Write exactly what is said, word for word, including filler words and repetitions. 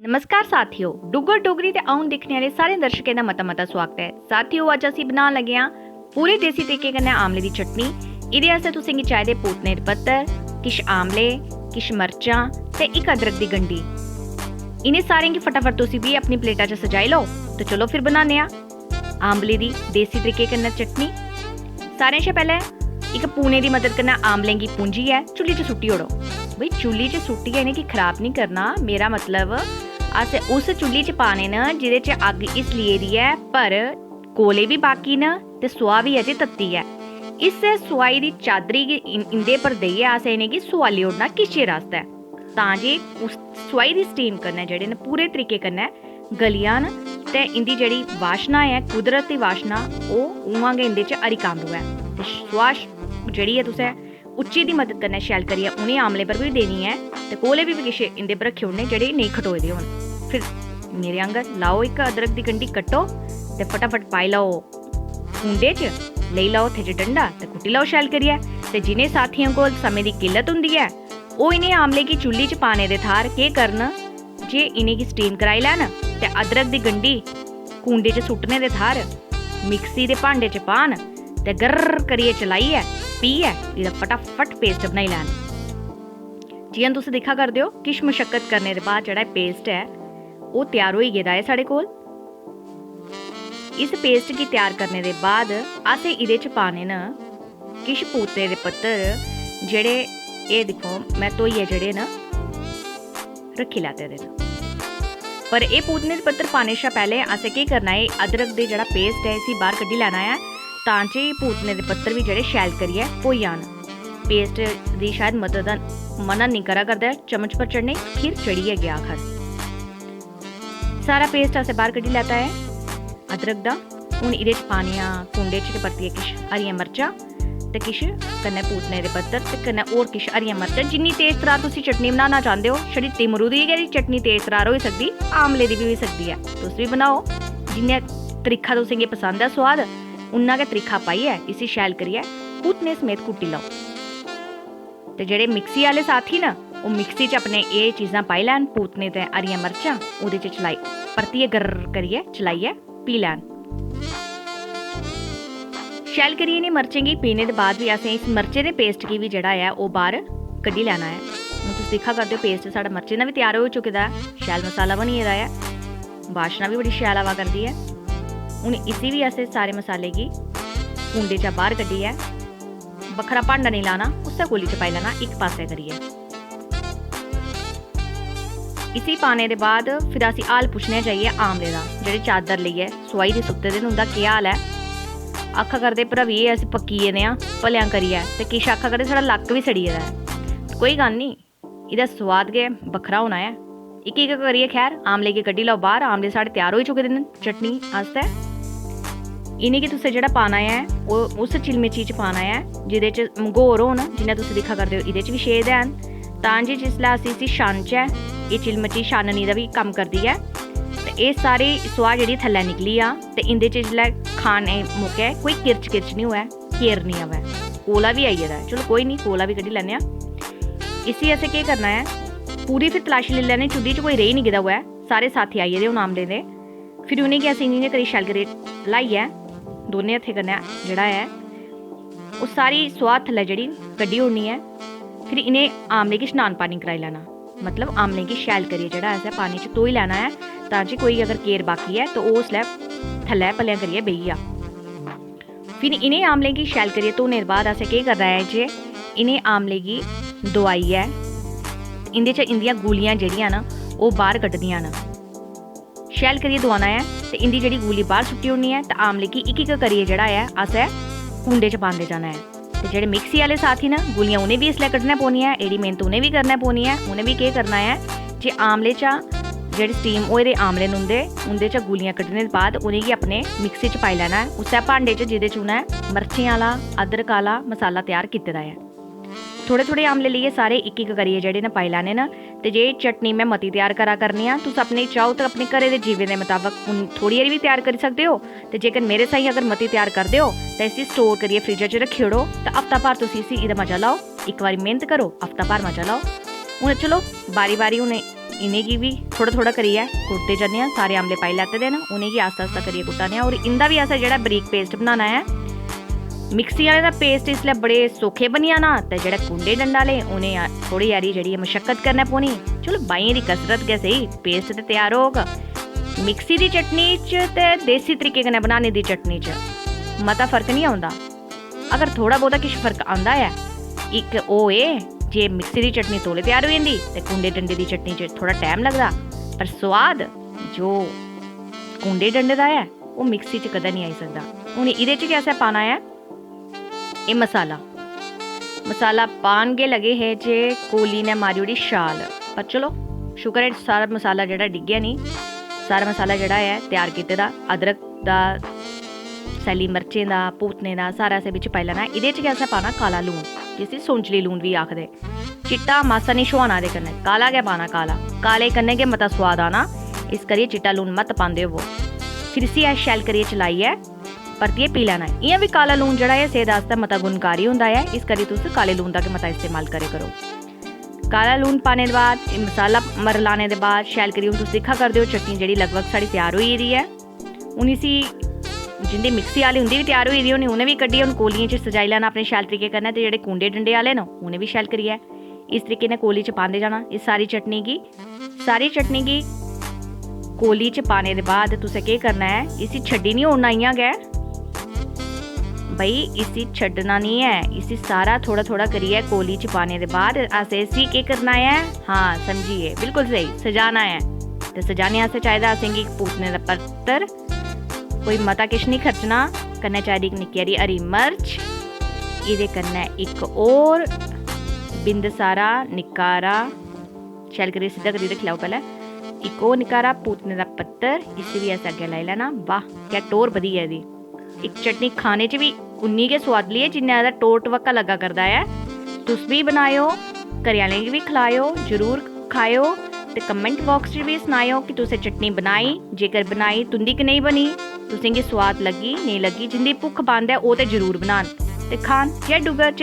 नमस्कार साथियो, डुग्गर डोगरी ते अ'ऊं दिक्खने आह्ले सारे दर्शकें दा मता मता सोआगत ऐ। साथियो, अज्ज असी बनान लगे आं पूरे देसी तरीके कन्नै आमले दी चटनी। एह्दे आस्तै तुसेंगी चाहिदे पूतने दे पत्तर, किश आमले, किश मर्चां ते इक अदरक दी गंढी। इ'नें सारें गी फटाफट तुसी बी अपनी प्लेटा च सजाई लैओ। ते चलो फिर बनाने आं आमले दी देसी तरीके कन्नै चटनी। सारें शा पैह्लें इक पूने दी मदद कन्नै आमलें गी पूंजियै चुल्ली च सुट्टी ओड़ो। बई, चुल्ली च सुट्टियै इ'नेंगी खराब निं करना। मेरा मतलब, अस उस चुल्ली च पाने न जेह्दे च अग्ग इसलिए दी ऐ, पर कोले बी बाकी न ते सुआह् बी अजें तत्ती ऐ। इस्सै सुआही दी चादरी गी इन-, इं'दे पर देइयै असें इ'नेंगी सुआली ओड़ना किश चिर आस्तै, तां जे उस सुआही दी स्टीम कन्नै जेह्ड़े न पूरे तरीके कन्नै गली जान ते इं'दी जेह्ड़ी वाशना ऐ, कुदरत दी वाशना, ओह् उ'आं गै इं'दे च हरी कांदू ऐ। ते सुआह् जेह्ड़ी ऐ, तुसें उच्ची दी मदद कन्नै शैल करियै उ'नें आमलें पर बी देनी ऐ ते कोले बी किश इं'दे पर रक्खी ओड़ने जेह्ड़े नेईं खटोए दे होन। फिर मेरे आंगर लाओ इक अदरक दी गंढी, कट्टो ते फटाफट पाई लैओ कुंडे च, लेई लैओ हत्थै च डंडा ते कुट्टी लैओ शैल करियै। ते जि'नें साथियें कोल समें दी किल्लत होंदी ऐ, ओह् इ'नें आमलें गी चुल्ली च पाने दे थाह्र केह् करन जे इ'नेंगी स्टीम कराई लैन ते अदरक दी गंढी कुंडे च सुट्टने दे थाह्र मिक्सी दे भांडे च पान ते गर्र करियै चलाइयै पीयै एह्दा फटाफट पेस्ट बनाई लैन। जि'यां तुस दिक्खा करदे ओ, किश मशक्कत करने दे बाद जेह्ड़ा पेस्ट ऐ, ओह् त्यार होई गेदा ऐ साढ़े कोल। इस पेस्ट गी त्यार करने दे बाद असें एह्दे च पाने न किश पूतने दे पत्तर, जेह्ड़े, एह् दिक्खो, में धोइयै जेह्ड़े न, रक्खी लैते दे न। पर एह् पूतने दे पत्तर पाने शा पैह्लें असें केह् करना ऐ, अदरक दे जेह्ड़ा पेस्ट ऐ, इसी बाह्र कड्ढी लैना ऐ, तां जे एह् पूतने दे पत्तर बी जेह्ड़े शैल करियै होई जान। पेस्ट दी शायद मदद दा मना नेईं करा करदा ऐ, चम्मच पर चढ़ने खीर चढ़ियै गेआ आखर। सारा पेस्ट असें बाह्र कड्ढी लैता ऐ अदरक दा। हून एह्दे च पानियां कुंडे च गै परतियै किश हरियां मर्चां ते किश कन्नै पूतने दे पत्तर ते कन्नै होर किश हरियां मर्चां। जिन्नी तेज तरार तुसी चटनी बनाना चांह्दे ओ, छड़ी तिमरू दी गै चटनी तेज तरार होई सकदी, आमले दी बी होई सकदी ऐ। तुस बी बनाओ, जिन्ना त्रिक्खा तुसेंगी पसंद ऐ सोआद, उन्ना गै त्रिक्खा पाइयै इसी शैल करियै पूतने समेत कुट्टी लैओ। ते जेह्ड़े मिक्सी आह्ले साथी न, ओह् मिक्सी च अपने एह् चीजां पाई लैन, पूतने ते हरियां मर्चां, ओह्दे च चलाई, परतियै गर्र करियै चलाइयै पी लैन। शैल करियै इ'नें मर्चें गी पीने दे बाद बी असें इस मर्चें दे पेस्ट गी बी जेह्ड़ा ऐ, ओह् बाह्र कड्ढी लैना ऐ। हून तुस दिक्खा करदे ओ, पेस्ट साढ़ा मर्चें दा बी त्यार होई चुके दा ऐ, शैल मसाला बनी गेदा ऐ, वाशना बी बड़ी शैल आवा करदी ऐ। हून इसी बी असें सारे मसाले गी कुंडे चा बाह्र कड्ढियै बक्खरा भांडा नेईं लाना, उस्सै कोली च पाई लैना इक पासै करियै। इसी पाने दे बाद फिर असी हाल पुच्छने जाइयै आमले दा, जेह्ड़े चादर लेइयै सोआही दी सुत्ते दे न, उं'दा केह् हाल ऐ। आखा करदे, "भ्रावी, अस पक्की गेदे आं भलेआं करियै," ते किश आखा करदे, "साढ़ा लक्क बी सड़ी गेदा ऐ।" कोई गल्ल निं, एह्दा सोआद गै बक्खरा होना ऐ। इक इक करियै, खैर, आमले गी कड्ढी लैओ बाह्र। आमले साढ़े त्यार होई चुके दे न चटनी आस्तै। इ'नेंगी तुसें जेह्ड़ा पाना ऐ, ओह् उस चिलमची च पाना ऐ जेह्दे च मघोर होन। जि'यां तुस दिक्खा करदे ओ, एह्दे च बी छेद हैन, तां जे जिसलै अस इसी छानचै, एह् चिलमची छाननी दा बी कम्म करदी ऐ। ते एह् सारी सोआह् जेह्ड़ी थल्लै निकली जा ते इं'दे च जिसलै खाने मौकै कोई किरच किरच निं होऐ, केर निं आवै। कोला बी आई गेदा ऐ, चलो कोई निं, कोला बी कड्ढी लैन्ने आं। इसी असें केह् करना ऐ, पूरी फिर तलाशी लेई लैनी, चुल्ली च कोई रेही निं गेदा होऐ, सारे साथी आई गेदे हून आमले दे। फिर उ'नेंगी असें इ'यां करियै शैल करियै ल्हाइयै दोनें हत्थें कन्नै जेह्ड़ा ऐ, ओह् सारी सोआह् थल्लै जेह्ड़ी कड्ढी ओड़नी ऐ। फिर इ'नें आमले गी शनान पानी कराई लैना, मतलब आमलें गी शैल करियै जेह्ड़ा असें पानी च धोई लैना ऐ, तां जे कोई अगर केर बाकी ऐ ते ओह् उसलै थल्लै भलेआं करियै बेही जा। फिर इ'नें आमलें गी शैल करियै धोने दे बाद असें केह् करना ऐ जे इ'नें आमलें गी दोआइयै इं'दे च इं'दियां गुलियां जेह्ड़ियां न, ओह् बाह्र कड्ढनियां न। शैल करियै दोआना ऐ ते इं'दी जेह्ड़ी गुली बाह्र सुट्टी ओड़नी ऐ ते आमले गी इक इक करियै जेह्ड़ा ऐ, असें कुंडे च पांदे जाना ऐ। ते जेह्ड़े मिक्सी आह्ले साथी न, गुलियां उ'नें बी इसलै कड्ढना पौनियां ऐ, एह्ड़ी मेह्नत उ'नें बी करना पौनी ऐ। उ'नें बी केह् करना ऐ जे आमले चा जेह्ड़े स्टीम होए दे आमले न उं'दे, उं'दे चा गुलियां कड्ढने दे बाद उ'नेंगी अपने मिक्सी च पाई लैना ऐ, उस्सै भांडे च जेह्दे च उ'नें मर्चें आह्ला, अदरक आह्ला मसाला त्यार कीते दा ऐ। थोह्ड़े-थोह्ड़े आमले लेइयै सारे इक-इक करियै जेह्ड़े न पाई लैने न। ते जे चटनी में मती त्यार करा करनी आं, तुस अपने चाहो ते अपने घरै दे जीवें दे मताबक हून थोह्ड़ी हारी बी त्यार करी सकदे ओ। ते जेकर मेरे साहीं अगर मती त्यार करदे ओ, ते इसी स्टोर करियै फ्रिज च रक्खी ओड़ो, ते हफ्ता भर तुस इसी, एह्दा मजा लैओ। इक बारी मेह्नत करो, हफ्ता भर मजा लैओ। हून चलो, बारी-बारी हून इ'नेंगी बी थोह्ड़ा थोह्ड़ा करियै कुटदे जन्ने आं। सारे आमले पाई लैते दे न, उ'नेंगी आस्ता आस्ता करियै कुट्टा ने आं। और इं'दा बी असें जेह्ड़ा बरीक पेस्ट बनाना ऐ, मिक्सी आह्ले दा पेस्ट इसलै बड़े सौखे बनी जाना, ते जेह्ड़े कुंडे डंडा आह्ले, उ'नें थोह्ड़ी हारी जेह्ड़ी ऐ मशक्कत करना पौनी। चलो, बाइयें दी कसरत गै सेही, पेस्ट ते त्यार होग। मिक्सी दी चटनी च ते देसी तरीके कन्नै बनाने दी चटनी च मता फर्क निं औंदा। अगर थोह्ड़ा बहुता किश फर्क आंदा ऐ, इक ओह् एह् जे मिक्सी दी चटनी तौले त्यार होई जंदी ते कुंडे डंडे दी चटनी च थोह्ड़ा टैम लगदा, पर सोआद जो कुंडे डंडे दा ऐ, ओह् मिक्सी च कदें निं आई सकदा। हून एह्दे च गै असें पाना ऐ एह् मसाला। मसाला पान गै लगे हे जे कोली ने मारी ओड़ी छाल, पर चलो, शुकर ऐ, सारा मसाला जेह्ड़ा डिग्गेआ निं। सारा मसाला जेह्ड़ा ऐ त्यार कीते दा, अदरक दा, सैल्ली मर्चें दा, पूतने दा, सारा असें बिच पाई लैना। एह्दे च गै असें पाना काला लून, जिसी सौंजली लून बी आखदे। चिट्टा मासा निं छुआना एह्दे कन्नै, काला गै पाना, काला। काले कन्नै गै मता सोआद आना, इस करियै चिट्टा लून मत पांदे होवो। फिर इसी अस शैल करियै चलाइयै परतियै पी लैना ऐ। इ'यां बी काला लून जेह्ड़ा ऐ, सेह्त आस्तै मता गुणकारी होंदा ऐ, इस करी तुस काले लून दा गै मता इस्तेमाल करे करो। काला लून पाने दे बाद, एह् मसाला मरलाने दे बाद, शैल करियै हून तुस दिक्खा करदे ओ, चटनी जेह्ड़ी लगभग साढ़ी त्यार होई गेदी ऐ। हून इसी, जिं'दी मिक्सी आह्ली, उं'दी बी त्यार होई दी होनी, उ'नें बी कड्ढियै हून कोलियें च सजाई लैना अपने शैल तरीके कन्नै, ते जेह्ड़े कुंडे डंडे आह्ले न, उ'नें बी शैल करियै इस तरीके नै कोली च पांदे जाना इस सारी चटनी गी। सारी चटनी गी कोली च पाने दे बाद तुसें केह् करना ऐ, इसी छड्डी निं ओड़ना इ'यां गै। भाई, इसी छड्डना निं ऐ, इसी सारा थोह्ड़ा थोह्ड़ा करियै कोली च पाने दे बाद असें इसी केह् करना ऐ? हां, समझी गे, बिल्कुल स्हेई, सजाना ऐ। ते सजाने आस्तै चाहिदा असेंगी इक पूतने दा पत्तर, कोई मता किश निं खर्चना, कन्नै चाहिदी इक निक्की हारी हरी मर्च, एह्दे कन्नै इक होर बिंद सारा निक्का हारा, शैल करियै सिद्धा करियै रक्खी लैओ पैह्लें। इक होर निक्का हारा पूतने दा पत्तर, इसी बी असें अग्गें लाई लैना। वाह, क्या टौह्र बधी ऐ एह्दी। इक चटनी खाने च बी उन्नी गै सोआदली ऐ जिन्ना एह्दा टौह्र टवक्का लग्गा करदा ऐ। तुस बी बनाएओ, घरै आह्लें गी बी खलाएओ, जरूर खाएओ, ते कमेंट बाक्स च बी सनाएओ कि तुसें चटनी बनाई, जेकर बनाई, तुं'दी कनेही बनी, तुसेंगी सोआद लग्गी, नेईं लग्गी। जिं'दी भुक्ख बंद ऐ, ओह् ते जरूर बनान ते खान। जय डुग्गर, जय